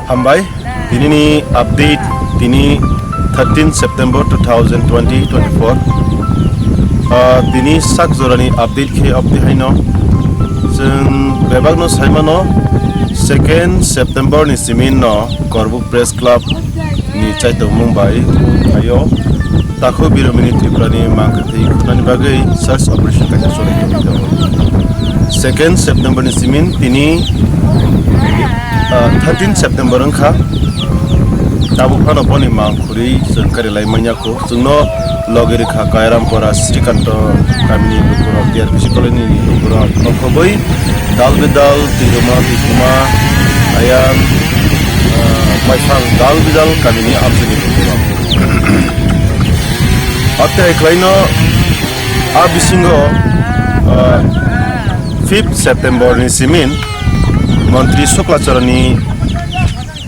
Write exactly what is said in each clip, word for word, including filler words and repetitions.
Hambai, tini ni update, tini thirteen September two thousand twenty twenty-four. Ah, tini sak jorani update khe update haino. Chwng bebakno saimano, second September ni simin no Korbuk Press Club ni chaitomung bai phaio. Takhuk Biromini Tripura ni mangkhwtwi khwnani bagwi search operation kaisa choli tongwi tongo. Second September ni simin tini, ah, thirteen September wngkha. Tabuk phano boni mangkhwrwi chwng kari lai manya kho. Chwngno logi rikha Kairampura Srikanto kamini lukurok, D R B C colony ni lukurok. Nokhobwi dal bidal, twijoma, twijoma, ayang, ah, maithang dal bidal kamini amchini lukurok. Hatai khlaino a bisingo, ah, fifth September ni simin Montri Suklachorani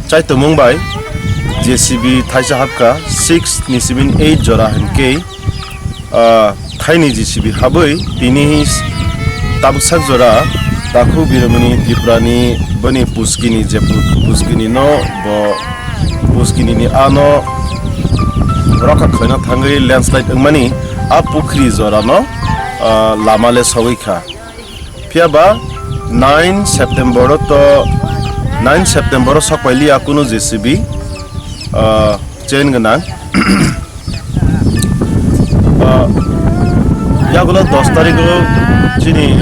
chaitomung bai J C B thaisa hapkha, six ni simin eight jora hinkhe, ah, thaini J C B habwi tini tabuksak jora Takhuk Biromini Tripura ni boni puskini je pu-, puskini no bo puskini ni ano rokha khlaina thangwi landslide wngmani a pukhri jorano, ah, lama le sogwi kha. Phiya ba nine September o to, nine September o sokpai liya kunu J C B, ah, chain gwnang. Ah, yagulo dos tarikh o chini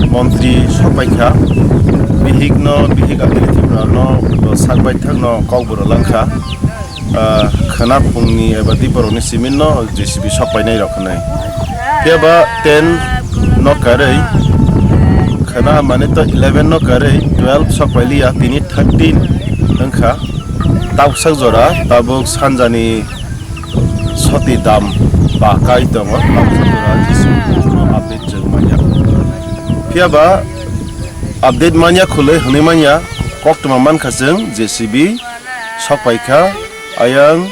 montri sokpai kha, bihik no, bihik Amchini Tripura no, bo sak bai thak no kok boro lang kha. Ah, khwna phungni eba diporokni simin no J C B sokpainai rok hwnwi. Phiya ba ten no karwi, khwna mane to eleven no karwi, twelve sokpai liya, tini thirteen wngkha. Tabuksak jora, tabuk sanjani soti dam ba kai tongo, tabuksak jora J C B update chwng manya. Phiya ba update manya khwlwi hwnwi manya, koktwma mankha chwng J C B sokpai kha, ayang,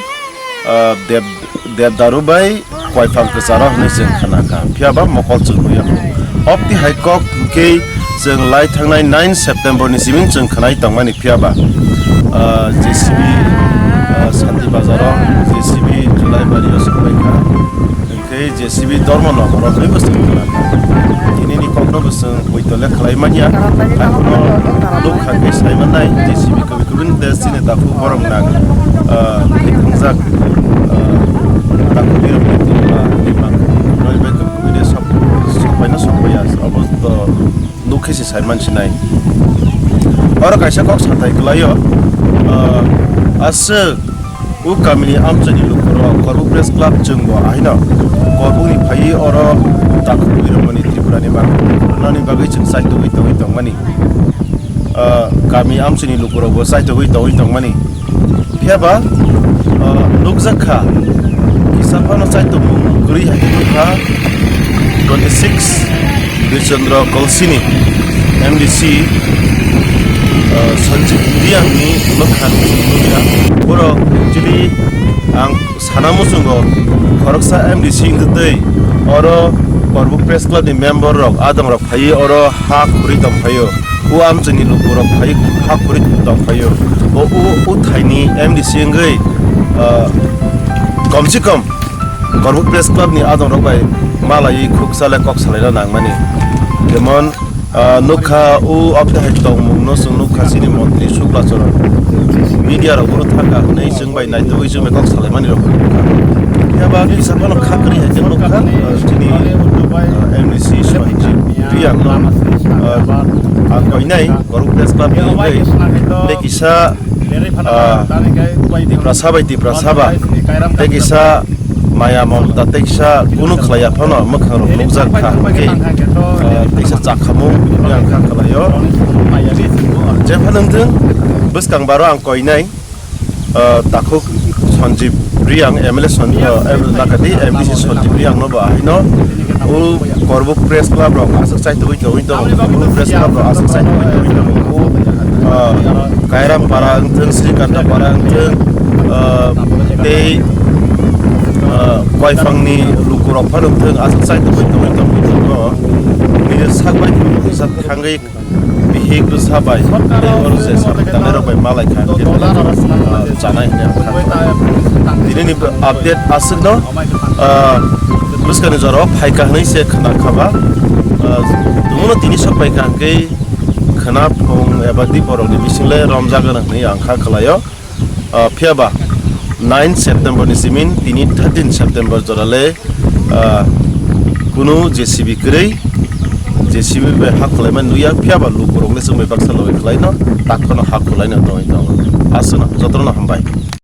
ah, Deb-, Debdaru bai Koiphang kwcharo hwnwi chwng khna kha, phiya ba mokol chwng nuya. Obti hai kok hwnkhe chwng lai thangnai nine September ni simin chwng khwnai tongmani, phiya ba, ah, J C B, ah, Santi Bazaro, J C B Julai Bari o sokpai kha. Hwnkhe J C B Dharma Nagar o hwnwi bo chwng khna kha. Tini ni kokno bo chwng poito le khlai manya. Hakhe no nuk kha khe sai mannai J C B kwbwi kwbwi ni tei chini takhuk borok nang, ah, thwi thangjak, ah, takhuk birok ni twi ba ni mang noi bai kwbwi kwbwi de sok, sok bai no sok bai ya. Obo to nuk khe se sai man sinai. Oro kaisa kok sathai kwlaio, ah, aswk o kamini amchaini lukurok Korbuk Press Club chwngbo ahaino Korbukni phaiwi oro takhuk biromani Tripurani bagwi nani bagwi chwng chaitugwi tongwi tongmani, ah, kami amchaini lukurokbo chaitugwi tongwi tongmani. Phiya ba, ah, nukjak kha, kisa phano chaitomung kwrwi hai khe nukha, twenty six Birchandra Kolsini M D C, ah, Sanjib Reang ni mwkhang nukya. Borok actually ang sana muchungo khoroksa M D C wngtwi oro Korbuk Press Club ni member rok, adong rok phaiwi oro ha khurwi tong phaio. O amchaini lukurok phai ha khurwi tong phaio. Bo o, o thaini M D C wngwi, ah, kom se kom Korbuk Press Club ni adongrok bai malaiwi khuksa le kok salaina nangmani. Jemon, ah, nukha o obtwi hai tongmung no chwng nukha chini montri Suklacharan media rok bono thangkha hwnwi chwng bai naitugwi chwng bai kok salaimani rok nukha. Phiya ba kisa phano kha kwrwi hai khe nukha, ah, chini, ah, M D C Sanjib Reang no, ah, ang koinai Korbuk Press Club ni wngwi tei kisa, ah, Tiprasa bai Tiprasa ba tei kisa maya mamta tei kisa kunu khlaiya phano mwkhang rok nukjak kha hwnkhe, ah, tei kisa chakhamung wngkha khlaio. Jephano wngthung, bwskang baro ang koinai, ah, takhuk Sanjib Reang, M L A San-, ah, M L A nakadi, M D C Sanjib Reang no ba haino o Korbuk Press Club rok aswk chaitugwi tongwi tongo, Korbuk Press Club rok aswk chaitugwi tongwi tongo. O, ah, Kairam para wngthung, Srikanta para wngthung, ah, tei, ah, Koiphangni lukurok phano wngthung, aswk chaitugwi tongwi tongwi tongo. Nini sak bai kisa thangwi bihik bwsa bai tei oro se samung tangnai rok malai kha, chanai hwnwi ang kha. Tini ni update aswkno, ah, bwskangni jorao phaikha hwnwi se khna khaba. Ah, tumuno tini sok phaikha hwnkhe khna phung eba di borokni bisingle romjagano hwnwi ang kha khwlaio. Ah, phiyaba nine September ni simin tini thirteen September jorale, ah, kunu J C B kwrwi, J C B bai ha khwlaima nukya, phiyaba lukurokle chwngbai baksa logi khwlaino, takhorno ha khwlaino tongwi tongo. Aswkno jotono hambai.